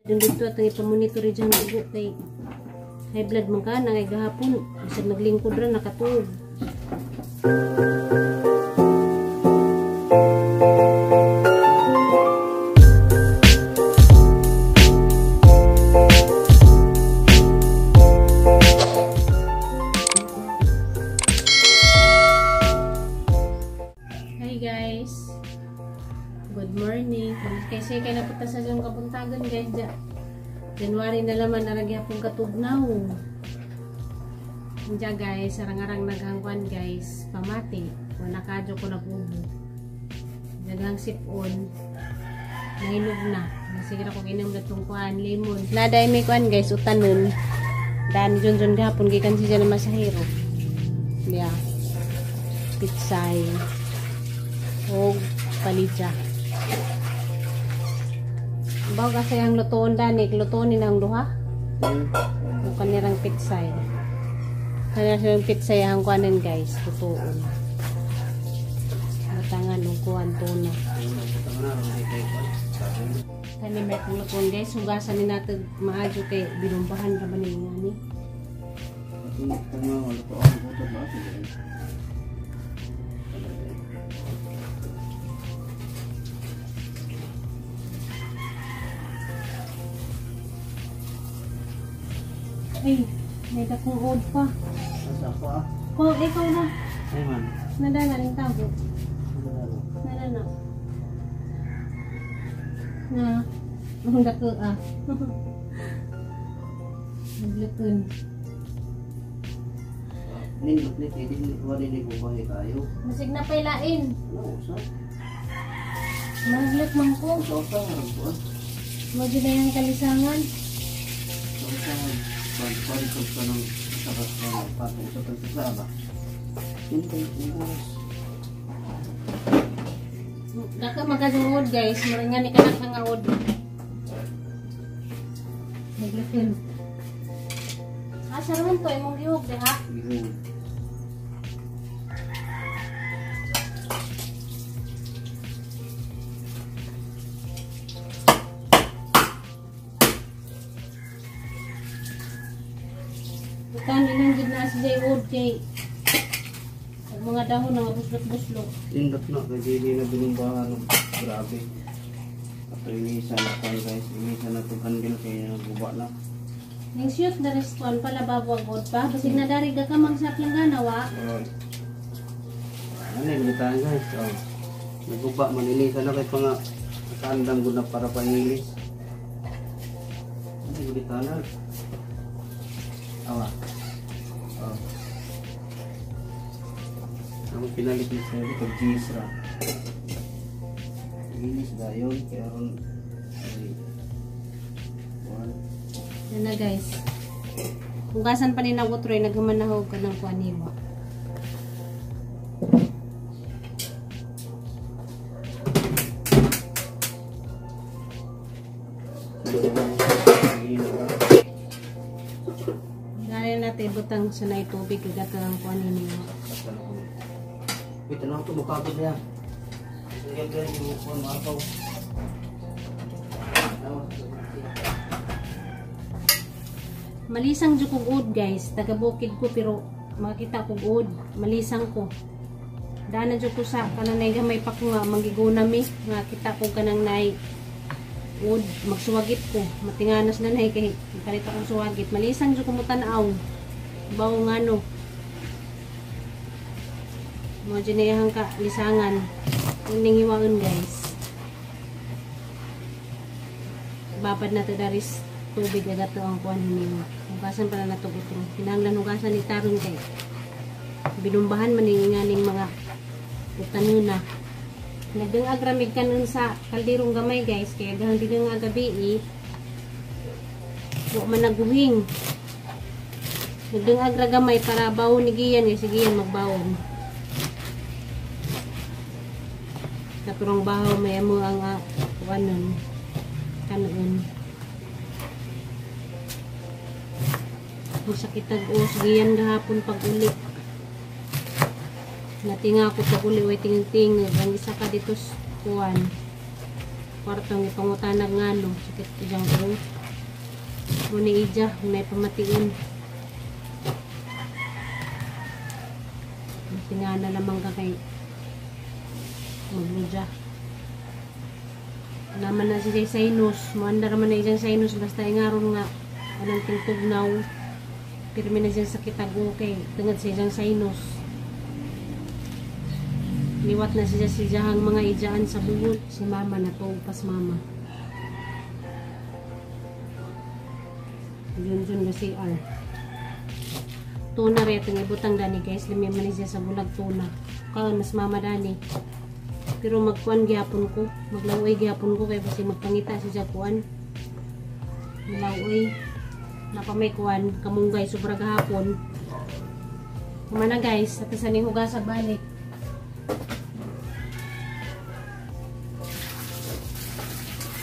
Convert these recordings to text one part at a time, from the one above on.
Dun dito atong ipamonitor dyan dugo kay high blood man ka na kay gahapon bisag naglingkod ra nakatuog. Hi guys. Good morning. Kasi kay napunta sa iyong kabuntagan guys. January na laman na nagyapong katugnaw. Diya guys, arang-arang naghangkwan guys, pamati. Wala kadyo ko nagubo. Daghang sipon. Nahinog na. Sige na ko ginom na itong kuan, lemon. Naday may kuan guys, utanon. Daan jun-jun gahapon, gikan siya na masahero. Diya. Pitsay. O palidya. Baw kasi ang lutoon danik, lutoon ni ang duha. Ang kanirang pitsay. Kanirang pitsay ang kuanin guys, lutoon. Batangan ng kuan tuna. Kani may kung lutoon guys, hugasan ni natin maadyo kay binumbahan ra ba ni ngani. Ay, may dakong old pa. Asa ako ah? Ko, ikaw na. Ay man. Nadala rin tabo. Nadala. Na, ang dako ah. Naglukon. Nindot ni kay din wala ni bubahe tayo. Masig na pailain. Ano usa? Magluk man ko. Usa ron ko. Mo jud na yung kalisangan. Usa pag ka ng sa patong sa pagsasaba. Hintay oras. Dako magkasungod guys, mura nga ni kanak nga od. Naglukon. Asa raman to imong gihog diha? Gihog. Bukan inang gid na si Jay Wood kay ang mga dahon na buslot-buslot. Indot na kay dili na binumbahan no. Grabe. Ato inisa na kan guys, inisa na tong handle kay naguba na. Ning shoot na response pala babwag wood pa basig na dari ka magsap lang ganawa. Oh. Ano ni bilitan guys? Oh. Naguba man inisa na kay pa nga nakaandam gud na para pangilis. Ano bilitan na? Awa. Oh. Ang pinalit ni Sir kag Gisra. Ilis dayon kay aron ay one. Yan na guys. Hugasan pa ni na utroy naghumanahog ka ng kuan nimo. Gaya natin butang sa nay tubig kagat ang kuan ninyo. Wait, ano to mukabot niya. Sige guys, yung kuan maapaw. Malisang jud kog ud guys, taga bukid ko pero makita kog ud, malisang ko. Dana jud ko sa kanang nay gamay pa ko nga manggiguna mi, nga kita ko kanang nay ud, magsuwagit ko. Matinganas na nay kay kalit akong suwagit. Malisang jud ko mo tan-aw. Bawo ngano. Mo jud na iyang ka lisangan. Ining hiwaon guys. Babad na to daris tubig agad to ang kuan ninyo. Hugasan pala na to utro. Kinahanglan hugasan ni taron kay binumbahan man ni nganing mga utanuna. Nagdang agramig kanon sa kaldirong gamay guys kaya gahang din nga gabi eh. Wa man naguhing. Nagdang agra gamay para bawon ni Gian kay sige yan magbawon. Katurong bahaw may amo ang kuanon kanon. Masakit ag os Gian gahapon pag uli. Natinga ako pag uli way ting-ting ang isa ka dito kuan. Kwartong ipangutanag ngano sakit ijang ko. Muna ija may pamation. Tinga na lamang ka kay magludya. Naman na siya sinus. Muandar man na isang sinus basta ingaron nga anang tingtugnaw. Pirmi na siya sakit ago kay tungod sa isang sinus. Liwat na siya siyahang mga ijaan sa buhol. Si mama na pas mama. Yun na CR. Tuna rin itong ibutang dani guys. Lami man siya sa bulag tuna. Kaon mas mama dani. Pero magkuan gyapon ko. Maglaway gyapon ko kay basi magpangita siya kuan. Malaway. Napamay kuan kamunggay sobra gahapon. Kumana guys, at sa ning hugas balik.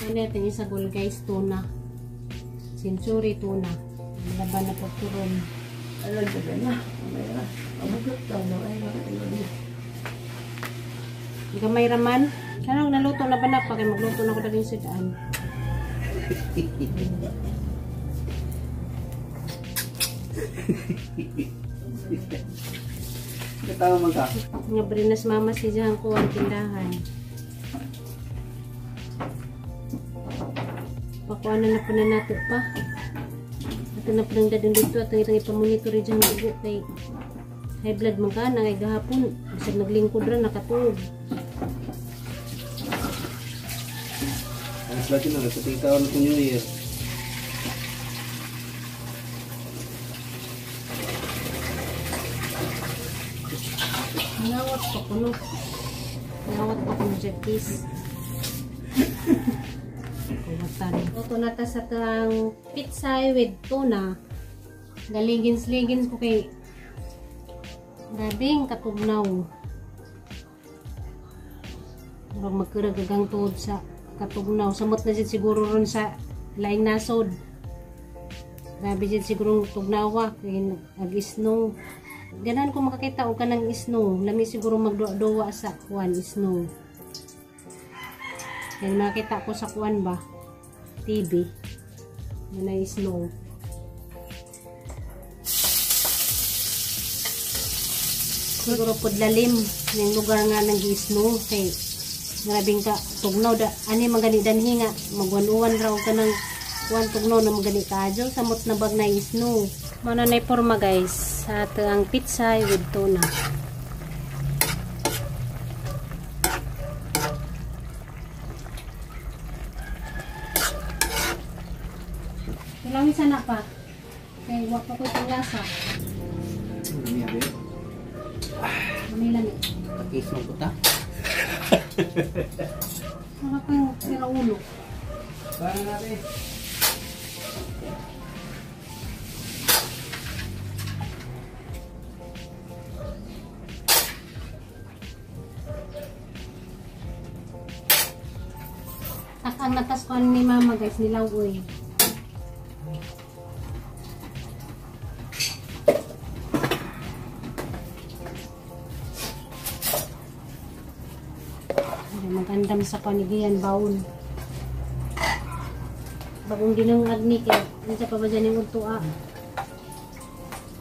Ano itong isagol guys, tuna. Century tuna. Laban na po turon. Alam ko na. Gamay raman. Kanang naluto na ba na pa kay magluto na ko dali sa daan. Katawa man ka. Nga brinas mama si Jang ko ang tindahan. Pakuan na po na nato pa. Ato na po nang dadun dito at ang itong ipamonitor dyan ubo kay high blood man ka na kay gahapon. Bisag naglingkod ra nakatuog. Ang slot yun, sa tingkaw na New Year. Ngawat pa kuno. Ngawat pa kuno dyan, please. Kuwatan. Luto na ta sa tang pitsay with tuna. Galigins-ligins ko kay grabing katugnaw. Murag magkuragagang tuod sa katugnaw. Samot na jud siguro ron sa laing nasod. Grabe jud siguro tugnawa kay nag-snow. Ganahan ko makakita og kanang snow. Lami siguro magduwa-duwa sa kuan snow. Kaya nakita ko sa kuan ba? TV. Yan ay snow. Siguro podlalim ng lugar nga nang snow kay grabing ka tugnaw da ani magani danhi nga magwan-uwan raw ka ng kuan tugnaw na magani kaadyo samot na bag na snow. Mao na porma guys sa ato ang pizza with tuna. Kailangan sana pa. Kay wa pa ko itong lasa. Manila ni. Takisong ko ta. Wala pa yung sira ulo. Para natin. Ang nataskuan ni mama guys, nilaw-oy. Magandam sa panigian, baon. Bagong ginang agni kay unsa pa ba dyan yung untua?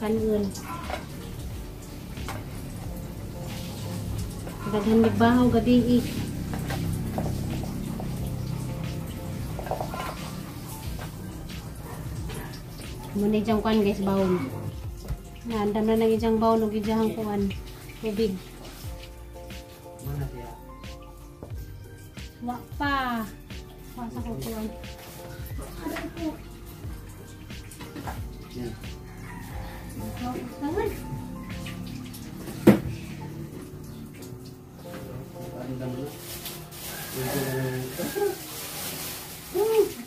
Kanon. Daghan nagbahaw gabi eh. Muna ijang kuan guys, baon. Naandam na nang ijang baon ug ijang kuan tubig. Mana siya? Wa pa. Wa sa ko kuan. Aray po. Yan. Tangan. Andam na.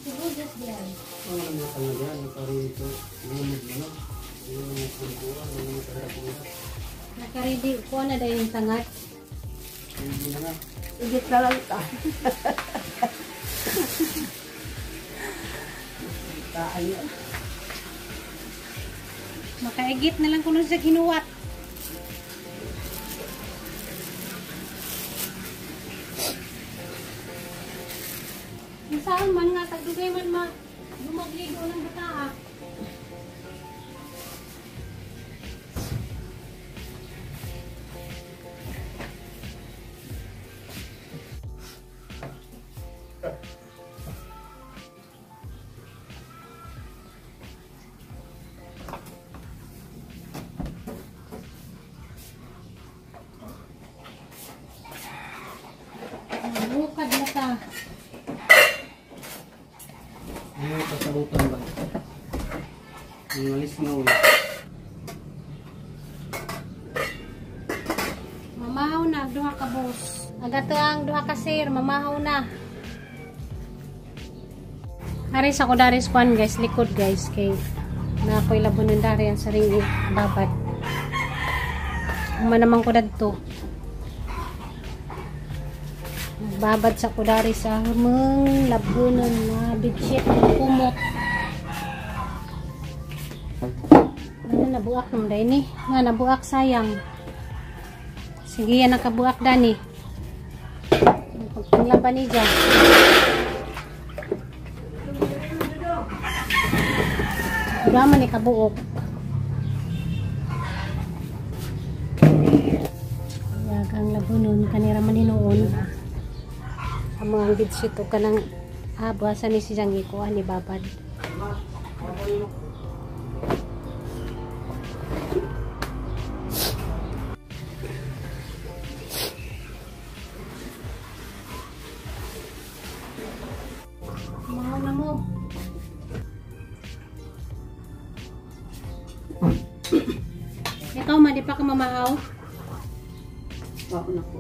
Sibuyas diyan. Ang mga tanga dyan, nakaroon ito, lumod na no? Yung mga kumkuha, yung mga karapunga. Nakaredy ko na dahil yung tangat. Hindi na nga. Igit na lang ta. Tayo. Makaigit na lang kuno siya ginuwat. Dugay man ma lumagligo ng bata ah. Bukad na ta. Ano yung kasabutan ba? Ang alis na ulo. Mamahaw na, duha ka boss. Agato ang duha ka sir, mamahaw na. Aris ako daris kwan guys, likod guys kay na ako'y labunan dari ang sarili babad. Uma naman ko dadto. Nagbabad sa kudari sa among labunan na bedsheet kumot. Ano nabuak naman dahil ni? Nga nabuak sayang. Sige yan nakabuak dani. Pagpanglaban ni dyan. Wala man ni kabuok. Yagang labunon kanira man hinuon. Ang mga bedsheet o kanang buwasan ni siyang ikuha ni babad. Mahaw na mo. Ikaw ma, di pa ka mamahaw? Ako na ko.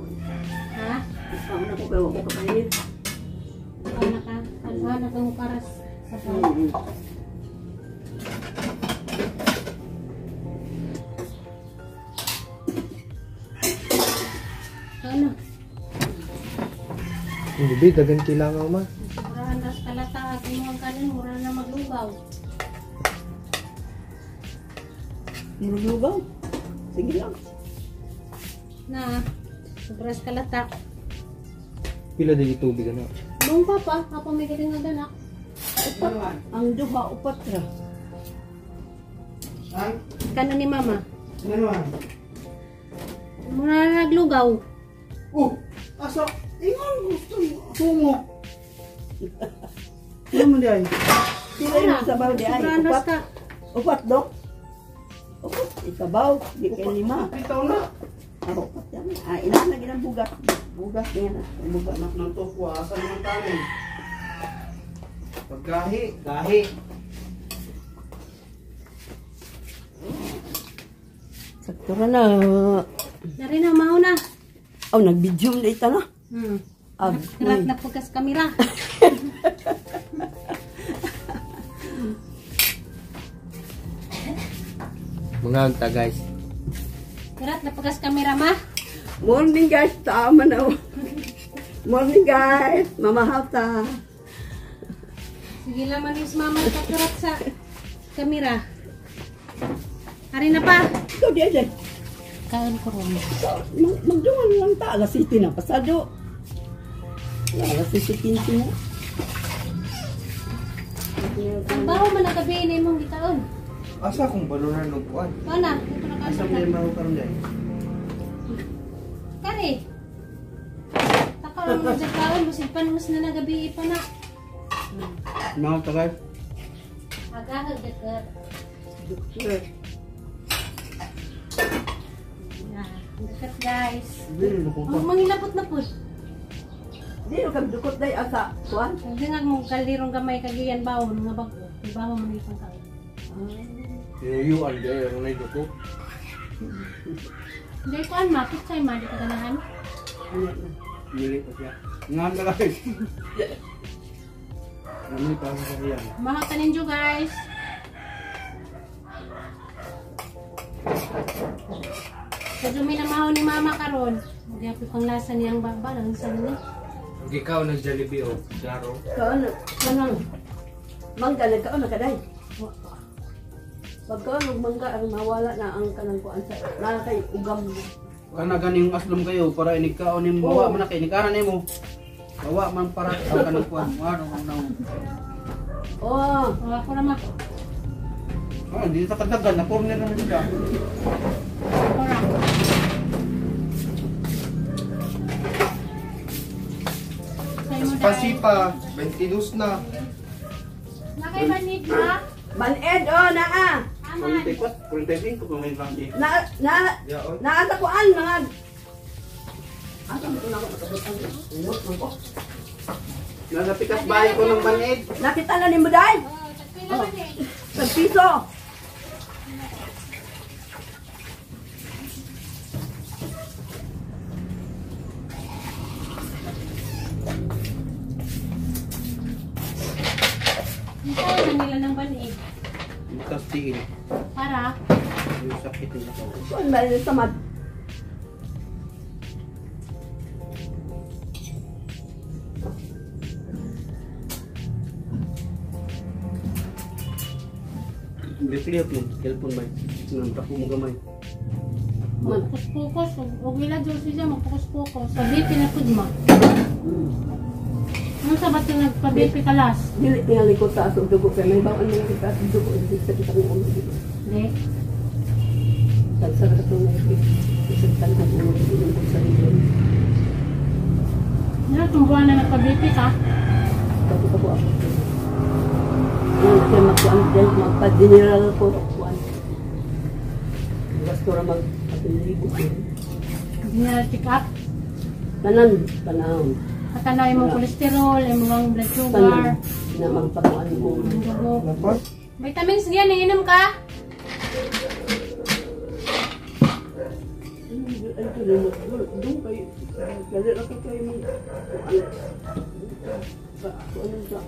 Ha? Ako na ko kaya ako kapalit. Ikaw na ka? Ano na kang karas sa pao? Ano? Hindi, dagan kailangan ma. Murahan ras kalata at imong kanin, mura na maglugaw. Nilulugaw. Sige lang. Na, sobras kalata. Pila din tubig ano? Nung papa, ako may galing nga danak. Upat. Ang duha, upat ra. Ay? Kano ni mama? Ano man? Mura na naglugaw. Oh! Asa? Ingon gusto mo. Tungo. Ano man di ay? Sila yung sabaw di ay. Sobrang ras Upat. ka. Upat, dok. Upat. Isabaw. Di kay lima. Bitaw na. Ah, upat yan. Ah, inana ginang bugat. Bugat niya na. Bugat. Anak ng tokwa, asa naman tayo? Paggahi, gahi. Sakto ra na. Dari na, mahaw na. Oh, nag-video na ita na. Ah, Karat na pagkas kamera. Mga unta guys. Karat na pagkas kamera ma. Morning guys, tama na. Morning guys, Mama Hafta. Sige lang manis mama kakarat sa kamera. Hari na pa. Ikaw di ay. Kaon ko ron. Magdungan lang ta alas 7 na pasado. Alas 7:15 na. Ang baho man ang gabi na imong gitaon. Asa kung baluran og kuan? Pana, ito na Asa kaon. mo yung karon di ay? Kare. Takaw lang mo dyan kaon, basig panus na nagabi pa na. Mga ta guys. Agahag dagat. Yeah, dagat guys. Hindi ko pa. Ang mangilabot na po. Di yo kag dukot day asa kuan. Hindi nga mong kalirong gamay kagiyan bawon nga bago. Ibaho man itong kaon. Tinuyuan di ay ang duko. Hindi ko an ma, pichay ma di ka ganahan. Mili pa siya. Nga ta guys. Ano pa sa siya? Mahal ka ninyo guys. Medyo minamaho ni mama karon. Magyapit pang lasa niyang baba lang sa niya. Ikaw nag Jollibee o klaro. Kaon kanang mangga nagkaon na kaday. Pagkaon og mangga ang mawala na ang kanang kuan sa na kay ugam. Kana gani yung aslom kayo para inigkaon nimo bawa man na kay inigkaran nimo. Bawa man para ang kanang kuan. Waro man na. Oh. O, ako na ma. Ah, hindi sa kadagan. Na-corner naman sila. Ako ra. Sa'yo mo dahil. Pasipa, 22 na. Nakaibanid ma? Baned oh naa. Aman. 44, 45 kung may banggi. Na na Yaon. naa sa kuan mga. Asa mo na ako makabutan. Inot man ko. Nasa pikas bahay ko ng banid. Nakita na nimo dai. Oh, tagpila man eh. Sa piso. Ikaw na nila ng banid. Bukas tiin. Para? Yung sakit nila ko. Kuan ba sa mad. Biclip mo. Cellphone ba? Nang tako mo gamay. Magpukus-pukus. Huwag nila dyan siya, magpukus-pukus. Sa BP na pud ma. Ano sa ba't yung nagpa-BP ka last? Dili tingali ko taas og dugo kay may bawon man kita taas og dugo hindi sa kita ng ulo dito. Hindi. Tagsa ra to na isang tanan ulo dito ko sa dito. Ano itong buwan na nagpa-BP ka? Kapo ko ako. Ano kay magkuan din magpa-general ko kuan. Gasto ra mag libo ko. General check up? Tanan panahon. Patanaw yung mga kolesterol, yung mga blood sugar, Tanan na magpakuan ko. yung dugo. Napa? Vitamins yan, nanginom ka? Ay tuloy mo. Doon kay dali ra kay kayo mag kuan. Sa kuan sa.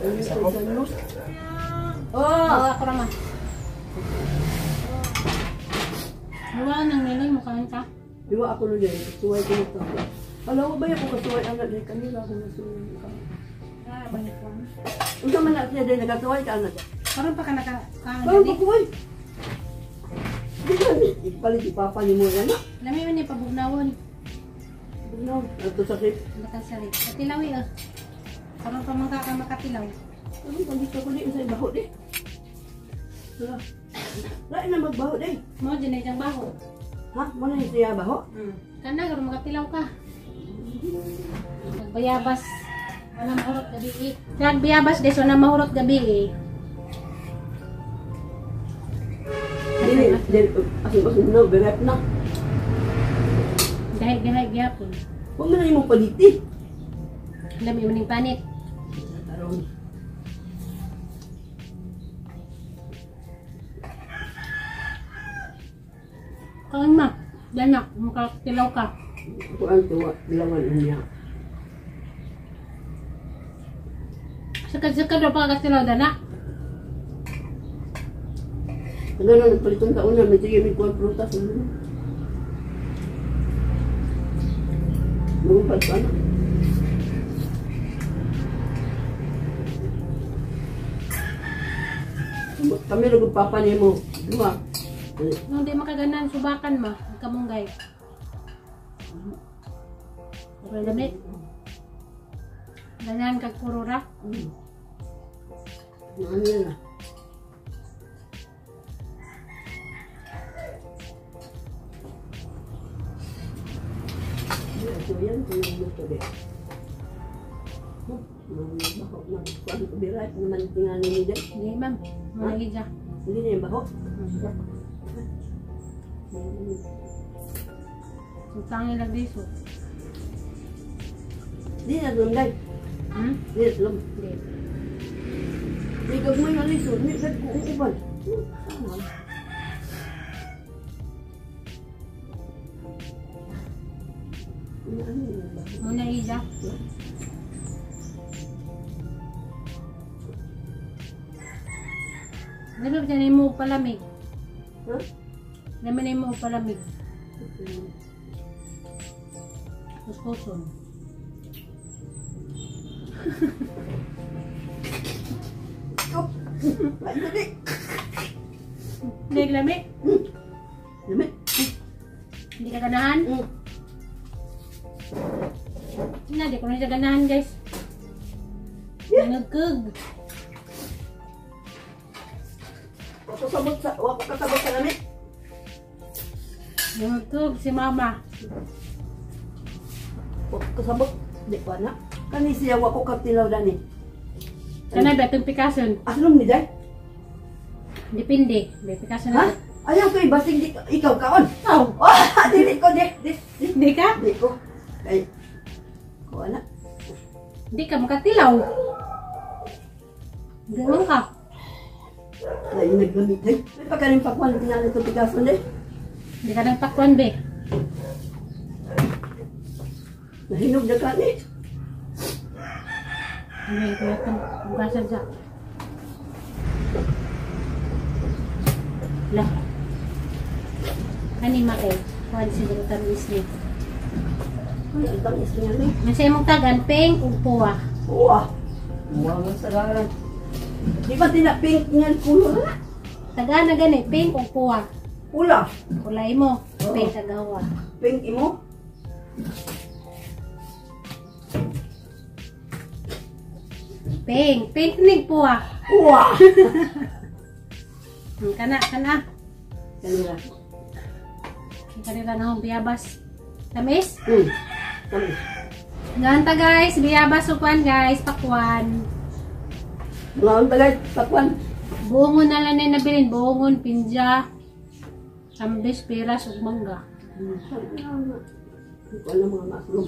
Ano sa nus? Oo, Oh, ako raman. Luwa nang niloy, mukhaan ka. Diwa ako nun din, kasuway ko nito. Alam mo ba yung kung kasuway anak dahil kanila ako nasuway ka. Ah, balik ko. Unsa man na siya dahil nagkasuway ka anak. Karon pa ka naka... Parang pagkuway. Di ba, ipalit ipapa ni mo yan na. Lami man ni pabugnawon. No, ato sakit. Batang sari. Katilaw eh. Karon pa man ka ka makatilaw. Ano pag gusto ko di sa baho di. Wala. Lain na magbaho di. Mo dyan na isang baho. Ha? Mo na siya baho? Kana karon makatilaw ka. Magbayabas. Wala mahurot gabi eh. Nagbiyabas des wala mahurot gabi eh. Dili, dili, asin-asin na, berep na. Gahi-gahi gyapon. Huwag mo na yung paliti. Lami man ning panit. Karon. Kaon ma. Danak, makatilaw ka. Ako ang tuwa, bilawan niya. Sakad-sakad ra pa katilaw dana. Ano nagpalitan sa una, may sige, may kuwan prutas. Ano? Magupad pa na. Kami nagpapa niya mo. Dua. Nung di makaganan subakan ma, kamunggay. Lami. Ganahan kag kurura. Ano yan ah? Ito yan, ito yung luto de. Baho na. Kuan ko birat naman tingali ni de. Hindi ma'am, mga gidya. Hindi na yung baho. Utangin lang diso. Di na tulong day. Hmm? Di na tulong. Hindi. Di gagmay na liso. Di sad ko uuban. Tama. Ano yung baho? Muna ija. Labi ba na mo palamig? Ha? Labi na mo palamig. Kuskuson. Oh! Ay, dali! Hindi, lami. Lami. Hindi ka ganahan? Na, di ko na siya ganahan, guys. Nangagkag. Wa ko sabot sa wa ko kasabot sa lami. Nagtug si mama. Wa ko kasabot. Di ko na. Kani siya wa ko katilaw dani. Kanay ba itong pikason? Aslom ni day? Depende. May pikason Ha? na. Ayaw ko basig di ikaw kaon. Oh, Oh, dili ko di di di. di ka? Di ko. Kay ko ana. Di ka makatilaw. Ganun ka. Lain naggamit day. May pagkaling pakwan tingali to pigason day. Di ka nagpakwan be. Nahinog na kani. Hindi ko itong bukasan sa. Lah. Kani ma kay. Kuan siguro tamis ni. Ay, ang tamis niya ni. Nasa imong tagan pink ug puwa. Uwa. Uwa man sa garan. Di ba tina pink niyan kulor na? Tagan na gani pink ug puwa. Pula. Kulay mo, Oo. pink agawa. Pink imo. Pink, pink nig puwa. Uwa. Kana kana. Kanila. Kanila na akong biyabas. Tamis? Tamis. Ganta guys, biyabas upan guys, pakwan. Mga bagay, pakwan. Buongon na lang na nabilin, buongon, pinja, tambis, piras, ug mangga. Hindi ko alam mga mushroom.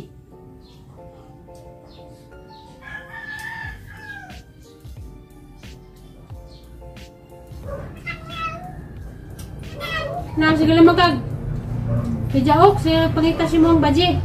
Na, sige lang magkag. Pijaok, sige pangita si mong baji.